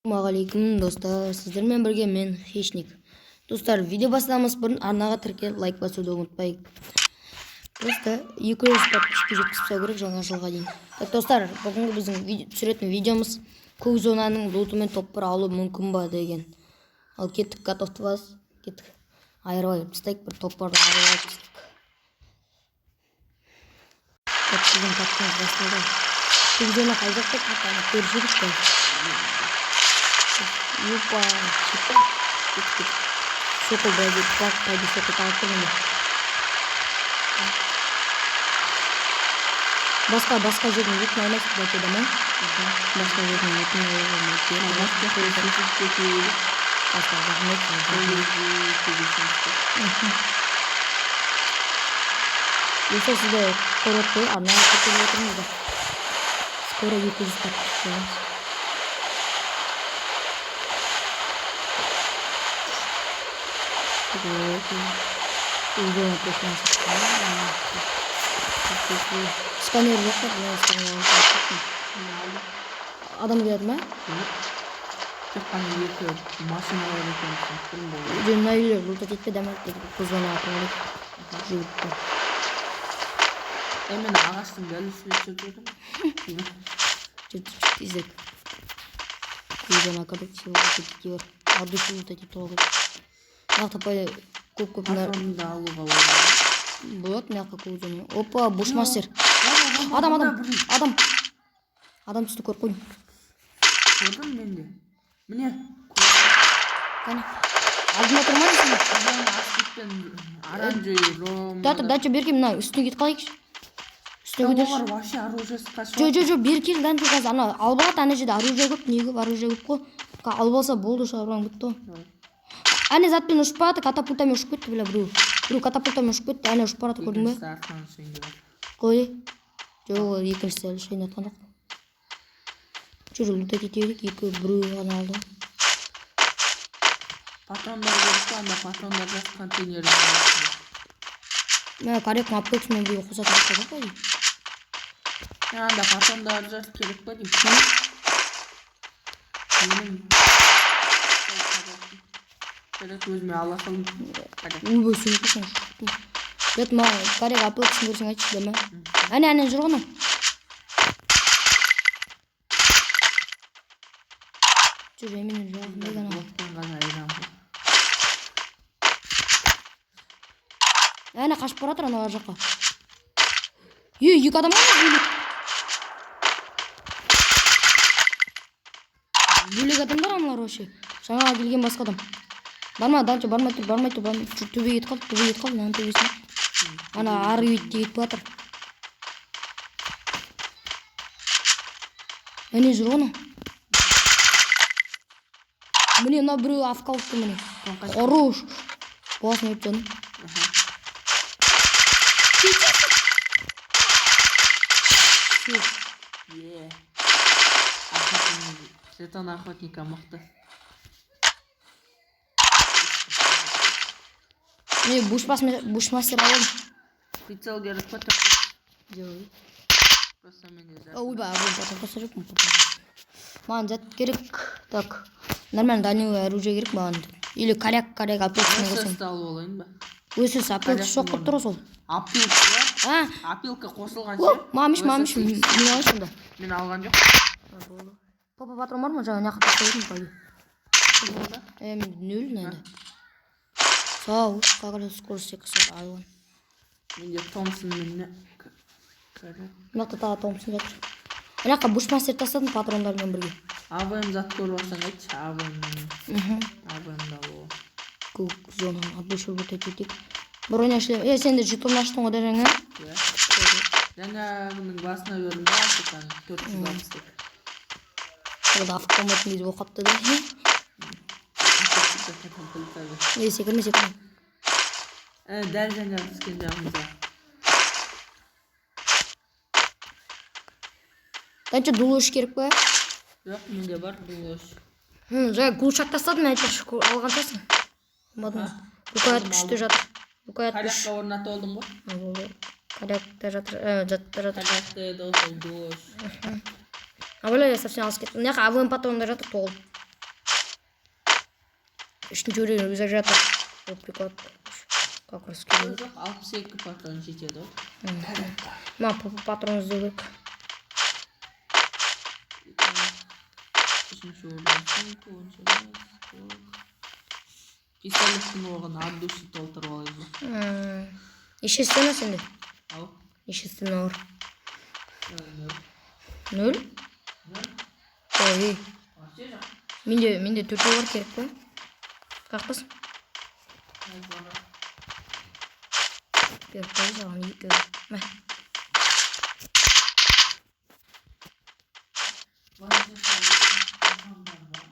Ассалаумағалейкум, достар! Сіздермен бірге мен, Хищник. Достар, видео бастамас бұрын арнаға тіркеліп, лайк басуды ұмытпайық. Просто 200 подписчикке жеткізіп тастау керек жаңа жылға дейін. Так, достар, бүгінгі біздің түсіретін видеомыз көк зонаның лутымен топ бір алу мүмкін ба деген. Ал кеттік, готовты бас, кеттік. Айырып айырып тастайық, бір топ барды айырып алып тастайық. Так, біздің каткамыз басталды. Көк зона қай жақта, картаны көріп жүрік қой. Опа, кеттік, кеттік. Сокол біраз етіп қалып, қайда сокол тағып тұр міне. Басқа жердің лутын алмайсыз ба, деді ма? Басқа жердің лутын алуға болмайды. Басқа рахмет. Достар, сіздер көріп қой, арнаға тіркеліп отырыңыздар. Скоро 200 подписчик боламыз. Зона точно. Сканер жоқ па? Былай сканер алып кеттім. Адам келеді ма? Тек қана екі машина бар екен, түсініп болды. Жоқ, мына үйлер лутать етпе, дамай көк зонаға қарай жүгіріп тұр. Е, мен ағаштың дәл үстіне түсіп жүрмін. Жүр, жүр, тезірек. Көк зонаға кірдік, все, лутать ете бер. От души лутать етіп алу керек. Мына жақта көп көп мына Патронды да алуға болады. Болады мына жаққа көк зона. Опа, бушмастер. Адам, адам, адам. Адам түсті, көріп қойдым. Көрдім мен де. Міне. Қане. Алдында тұр ма дейсің? Аспектпен оранжевый ром. Да, дача, бері кел, мына үстіне кетіп қалайықшы. Үстіне көтерші. Олар вообще оружиесі қашып. Жо, жо, жо, бері кел, Данчо, қазір ана алып алады, ана жерде оружие көп, не көп, оружие көп қой. Алып алса болды, шаруаң бітті ғой. Әне затпен ұшып барады, катапультамен ұшып кетті, бля, біреу. Біреу катапультамен ұшып кетті, әне ұшып барады, көрдің бе? Екіншісі артынан ұшайын деп жатыр. Қой. Жоқ, ол екіншісі әлі ұшайын жатқан жоқ. Жүр, лутать ете берейік, екі біреу ғана алды. Патрондар керек па? Анда патрондар жас контейнердің арасында. Мә, корректно аптечкамен біреу қосатын жоқ қой, деймін. Е, анда патрондар жас керек па деймін. Менің керек, өзіме ала салдым. Қара. Ойбай, сен қашан ұшып кеттің? Рет, маған коррект аптечкасын көрсең айтшы, да ма? Әне, әне жүр ғой анау. Жүр, еменен жақындайды анау. Отпен ғана айырамын. Әне қашып бара жатыр ана ар жаққа. Е, екі адам ғой, бөлек. Бөлек адамдар аналар вообще. Жаңа келген басқа адам. Барма, Данчо, бармай тұр, бармай тұр, бармай тұр. Төбеге кетіп қалды, төбеге кетіп қалды, мынаның төбесіне. Ана ары бетте кетіп жатыр. Әне жүр ғой анау. Міне, мына біреу афка алып тұр, міне. Хорош. Басын өтіп жаным. Е. Охотник. Жетон охотника мықты. Мен бушмастер аламын. Прицел керек па? Жоқ. Просто менде зат. Ойбай, огонь потом қоса жоқпын. Маған зат керек. Так, нормально дальневое оружие керек маған. Или коряк, коряк, аптечканы қосайын. СС-ті алып алайын ба? СС, аптечка жоқ болып тұр ғой сол. Опилка бар. А, Опилка қосылған о, ше. мамыш, мамыш, мен алайыншы онда. Мен алған жоқ. Папа, патрон бар ма? Жаңа мына жаққа тастап едім, по идее. Е, менде нөл мынада. Сау, как раз скорость екі сағат алған. Менде Томпсон мен коряк. Мына жақта тағы Томпсон жатыр. Мына жаққа бушмастер тастадым патрондармен бірге. АВМ зат көріп алсаң айтшы, АВМ. АВМ-ді алып ал. Көк зонаны от души лутать етейік. Броня шлем. Е, сен де жетон аштың ғой да жаңа? Иә. Жаңағының басына бердім да, Африканы 460 деп. Ол да афка алмайтын кез болып қалыпты да. Е, секірме, секірме. Ә, дәл жаңағы түскен жағымызға. Данчо, дуло үш керек па? Жоқ, менде бар дуло үш. Жаңа глушак тастадым, айтпақшы, алған шығарсың. Алмадың ба? Рукоять күшті жатыр. Рукоять күш. Корякқа орнатып алдым ғой. А, болды. Корякта жатыр, жатта жатыр. Корякта еді осы дуло үш. А, бля, я совсем алыс кеттім. Мына жаққа АВМ патрондар жатыр, толып. Үшінші уровень рюкзак жатыр. О, прикол. Как раз керек. Жоқ, 62 патрон жетеді ғой. Маған патрон іздеу керек. Үшінші уровень сумка, онша емес. Пистолеттің оғын от души толтырып алайын ба? Неше стена сенде? Ау. Неше стена бар? Нөл. Нөл? Нөл. Ой, Вообще жоқ. менде төртеу бар, керек па? Қаяқтасың? Ай, бара. Беріп қой саған екеу. Мә. Вообще патрондар бар.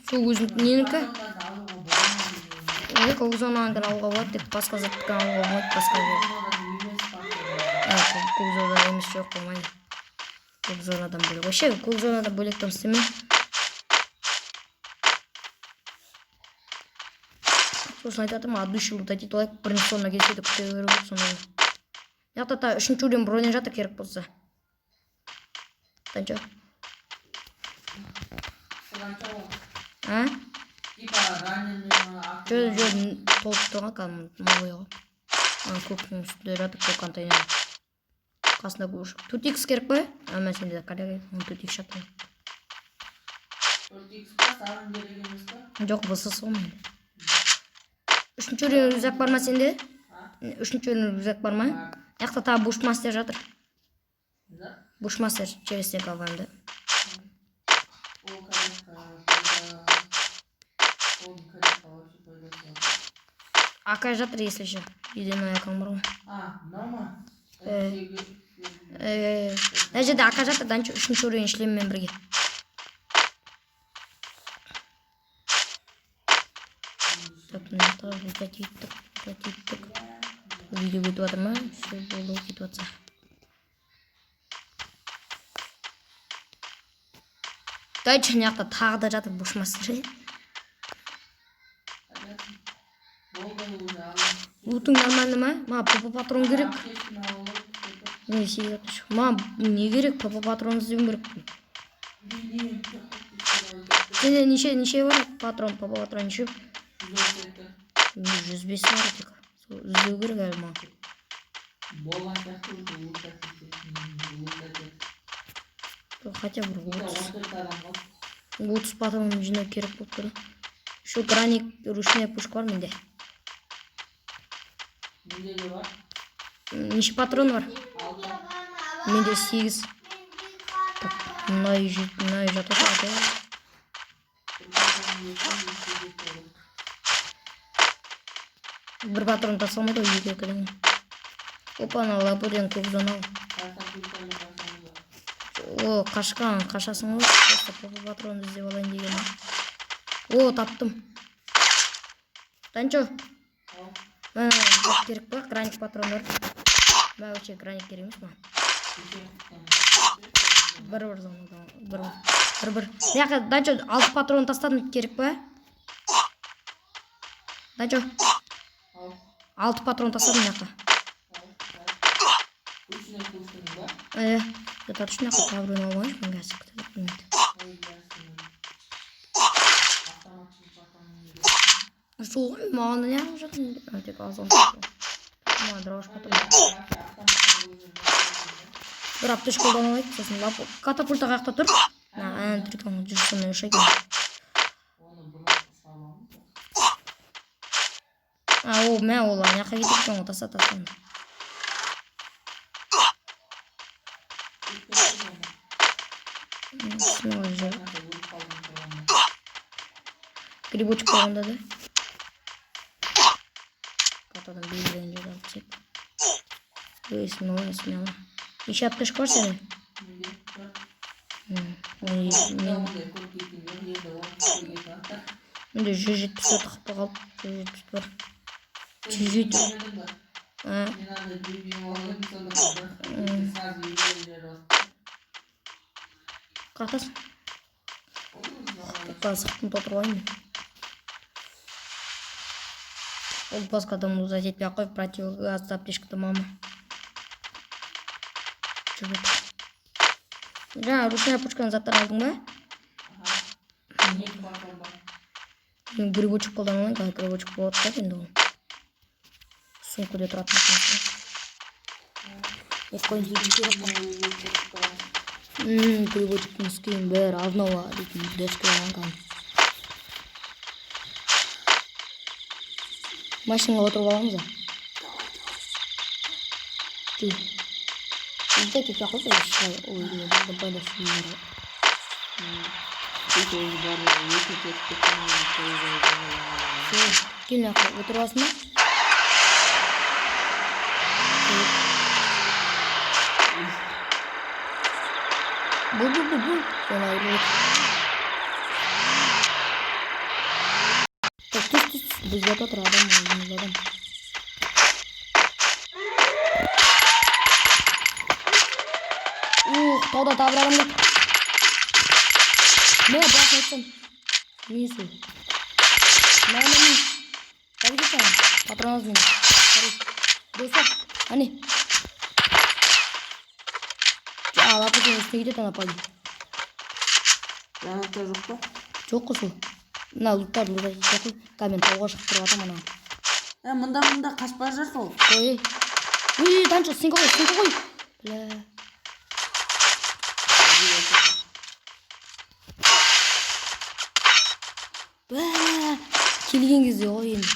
Сол өзің ненікі? Патрондарды алуға бола ма деген. Неге көк зонаныкін алуға болады, тек басқа заттікін алуға болмайды, басқа жер. Зонадан емес патрондар. А, көк зона емес, жоқ, болмайды. Көк зонадан бөлек. Вообще көк зонадан бөлек там істеме. Сосын айтып жатырмын, от души лутать етіп алайық, бірінші зона келсе де күте беру керек сонда. Мына жақта та үшінші уровень броня жатыр, керек болса. Танчо. Қанша ол? А? Типа раненый. Жоқ, жоқ, толып тұрған кәдімгі новый ғой. Ана көктің үстінде жатыр, көк контейнер. Қасында көк. 4 икс керек па? А, мә, сенде қалай, 4 икс жатыр. 4 икс па, саған керек емес па? Жоқ, ВСС ғой менде. Үшінші уровень рюкзак бар ма сенде? А? Үшінші уровень рюкзак бар ма? Бар. Мына жақта тағы бушмастер жатыр. Да? Бушмастер через стенка алғанымда. Ол конечно пайда. Оның, конечно, вообще пайдасы жоқ. АК жатыр, если еще. Үйден АК бар ғой. А, мынау ма? Э. Сегіз. Мына жерде АК жатыр, Данчо, үшінші уровень шлеммен бірге. Так, мына жақта лутать еттік, лутать еттік. Видео кетіп жатыр ма? Все, болды, кетіп жатса. Дальше мына жақта тағы да жатыр бушмастер. Болды, уже алдым. Лутың нормально ма? Маған ПП патрон керек. Аптечканы алып алып. Не, сегіз алпыс үш. Маған не керек? ПП патрон іздеуім керек. Менде жоқ, аптечканы алып кеттім. Сенде неше бар патрон, ПП патрон неше? 132. 105 бар тек. Сол іздеу керек әлі маған. Болған сияқты, уже лутать ететін, лутать ет. Хотя бы Онда 30. 14 адам қалды. 30 патрон жинау керек болып тұр. Еще граник, ручная пушка бар менде. Менде де бар. Неше патрон бар? Алты. Менде 8. Так, мына үй мына үй жатады. Бір патрон екі, екі, екі, екі. Бір патрон таба алмайды ғой екі екіден. Опа, ана лабуден көк зона ғой. Катапультамен қашамыз ба? О, қашқан, қашасың ғой. Просто ПП патрон іздеп алайын деген. О, таптым. Танчо, Ау. мына зат керек па? Граник патрондар. Мә, вообще граник керек емес маған. Кеше құтқарып. Бір бір зонадан, бір бір бір. Мына жаққа, Данчо, алты патрон тастадым, керек па? Данчо, Ау. алты патрон тастадым мына жаққа. Ау. Ау. Ручной пушканың ба? Е, это точно жаққа тағы біреуін алып алайыншы, мен қазір күтіп білмейді. Ой, ясно. Автоматтың патронын керек. Сол ғой, маған да не алып жатыр? А, тек аз. Маған дробаш патрон. Бір аптечка қолданып алайық, сосын лап катапульта қаяқта тұр? Мына ән тұр екен ғой, жүр, сонымен ұшайық енді. Оны бұрын саламыз. А, ол, мә, ол ана жаққа кетеді екен ғой, таста, таста оны. Смело жүр. Өліп қалдым тұрғанда. Грибочек болғанда да. Картадан белгіленген жерді алып тастайық. Ой, смело, смело. Неше аптечка бар сенде? Менде төрт. Ой, Ондай көп кеткен жоқ, енді 10 кетіп жатыр. Менде 174 хп қалды. 171. Сен 107. жібердің ба? А, Мен андай біреу алып, сонда сразу үйге жіберіп. Қаяқтасың? Қазір сыртын толтырып алайын мен. Ол басқа адамды лутать етпей ақ қой, противогаз, аптечка мама. Жүріп. Жаңа ручная пушканың заттарын алдың ба? Екі патрон бар. Мен грибочек қолдана алмаймын, қазір грибочек болады да енді ол. Сумкада тұратын екен. Ни в коем случае керек қой. Грибочектің скин бәрі обнова дейтін дескі алған кәдімгі. Машинаға отырып аламыз а? Жүр. Бізде кете қойды, ой, пайда бар. Кел мына жаққа, отырып аласың ба? Бұл, бұл, бұл, бұл. Соны айырылып. Так, түс, түс, түс. Бізде отыр адам, өзімізде адам. Ух, тауда тағы бір адам келді. Мә, басын айтсам. Минус ол. Мә, мә, минус. Давай кет саған. Патрон аз менде. Хорош. Достар, әне. Лапы үстіне кетеді ана пади. Граната жоқ па? Жоқ қой сол. Мына луттарды лутать етіп қой. Қазір мен тауға шығып тұрып жатырмын ана. Ә, мында, мында қашып бара жатыр ол. Ой, ой, танчо, стенка қой, стенка қой. Бля. Бә, келген кезде ғой енді.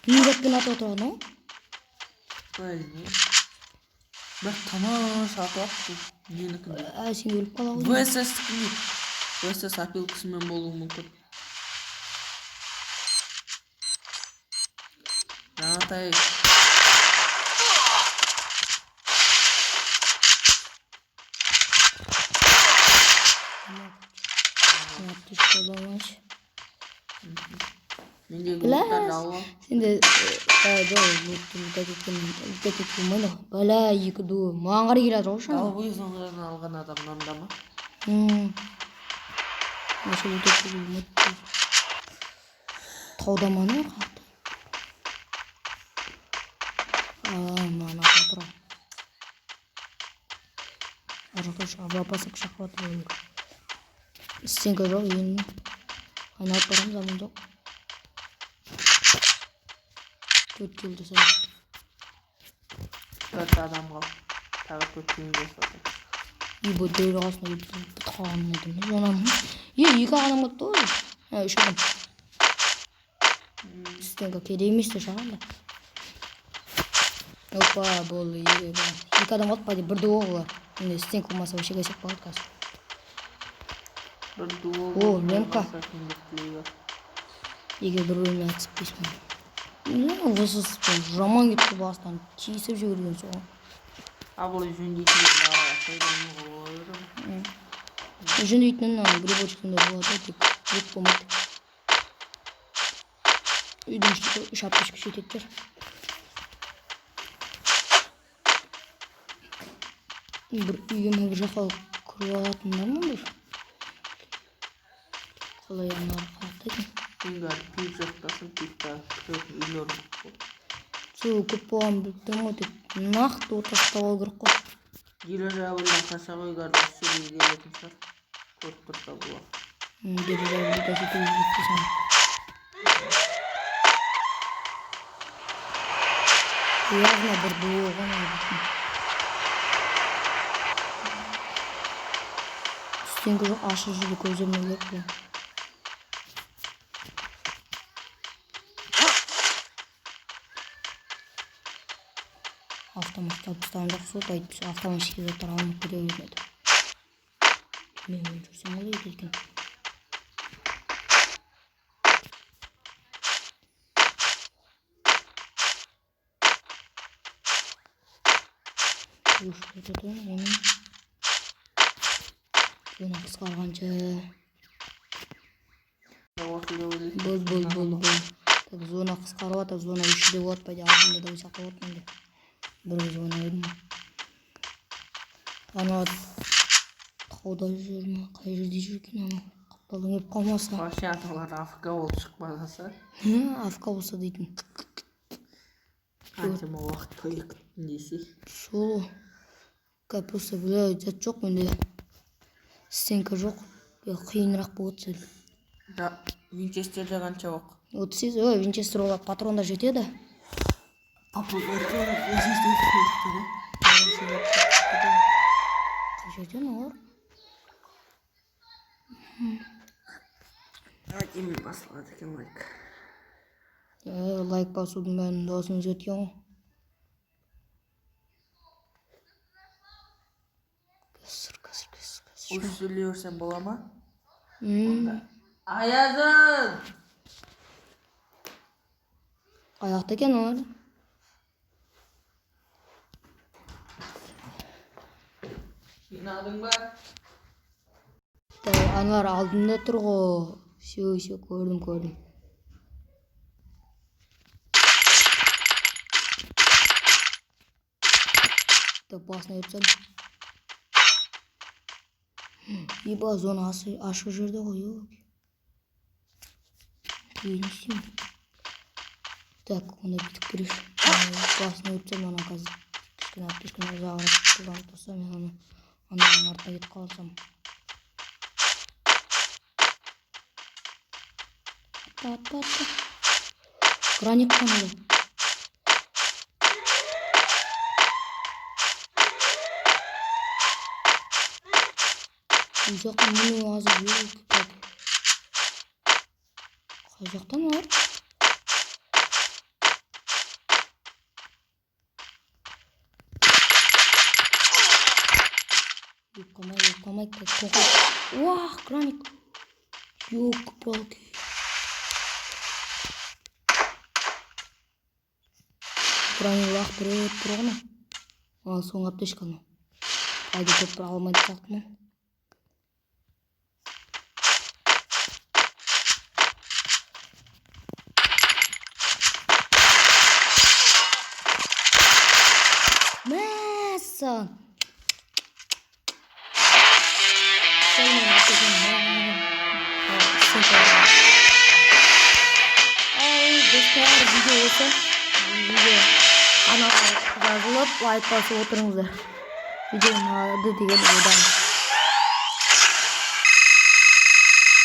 Не затпен атып отырған ол? Білмеймін. Бір тыныш атып алыпты менікінде. Ә, сен өліп қала ғой. ВСС-тікіндей. ВСС опилкасымен болуы мүмкін. Граната. Аптечка қолданайыншы. Мендегі Бля, луттарды алып ал. Сенде жоқ, лутты лутать еткен, лутать етуге болмайды ғой. Бля, екі дуо. Маған қарай келе жатыр ғой шана. Голубой зонадан алған адам мында ма? Вообще лутать етуге болмайды. Тауда ма анау қаяқта? А, маған атып отыр ғой. Ар жақта запасы пышақ бар болуы мүмкін. Стенка жоқ, енді айналып барамыз, аман жоқ. 4 килл жасадым. 4 адам қалды. Тағы 4 килл жасады. Ибо дәл қасына келіп бітіп қалғанын айтамын. Зонаның. Е, 2 адам қалыпты ғой. Ә, 3 адам. Стенка керек емес те шығар да. Опа, болды. 2 адам қалды, по идее, бір дуо олар. Енді стенка болмаса вообще косяк болады қазір. Бір дуо. О, лемка. Егер бір бірімен атысып бес. Ну, ВСС жаман кетті бастан. Тиісіп жіберген соған. А бұл жөндейтін. Жөндейтінін ана грибочкінде болады, тек лут болмайды. Үйдің ішінде 3 аптечка жетеді шығар. Бір үйге ме бір жаққа кіріп алатындар ма бір? Қалай аналар қаяқта екен? Сен бәрі пип жақтасың, пипта кіретін үйлер көп. Сол көп болғанын біліп тұрмын ғой, тек нақты ортасы тауып алу керек қой. Дирижабльдан қаша ғой, қазір осы жерге келетін шығар. Көріп тұрса болады. Дирижабль лутать етуге жетпей саған. Явно бір дуо ғой мына дейтін. Стенка жоқ, ашық жерде көздеріне керек бұл. Автомат алып тастаған жоқ сол, әйтпесе автоматический заттар алынып кете беретін еді. Мен жүрсем ғой дейді екен. Өшіп кетеді ғой оның. Зона қысқарғанша. Бол, бол, бол, бол. Так, зона қысқарып жатыр, зона үште болады, по идее, алдында да ойсақ болады менде. Бір кез ойнап едім. Ана тауда жүр ма, қай жерде жүр екен анау? Қапталдан келіп қалмаса. Вообще аналар АФК болып шықпаса. АФК болса дейтін. Қаншама уақыт бойы күттім десе. Сол. Просто, бля, зат жоқ менде. Стенка жоқ. Қиынырақ болады сәл. Да, Винчестерде қанша оқ? 38, ой, винчестер олар патрондар жетеді. Папа, Қай жерден олар? Әдемі басылады екен лайк. Лайк басудың бәрін дауысын өзгерткен ғой. Қазір, қазір, қазір, қазір. Осы сөйлей берсем бола ма? М, Аязын! Қаяқта екен олар? Жинадың ба? Так, аналар алдында тұр ғой. Все, все, көрдім, көрдім. Так, басына өтсем. Еба, зона ашық жерде ғой, елки. Не істеймін? Так, онда бүйтіп көрейікші. Басына өтсем, ана қазір кішкене аптечканы ұзағырақ қолданып тұрса, мен аны ананың артына кетіп қалсам. Атпа, атпа, атпа. Гранит қанады. Үй жақтан міне азыр, елки-палки. Қай жақтан олар? Өліп қалмай, өліп қалмай, тоқал. Уах, граник. Елки-палки. Граник лақтырып тұр ғой. Ал соңғы аптечканы. Қайда көп бір алмайтын сияқтымын. Мәссаған. Сәлем, аптечканы. Ал, достар, видео осы. Видео арнаға жазылып, лайк басып отырыңыздар. Видео ұнады деген ойдамын.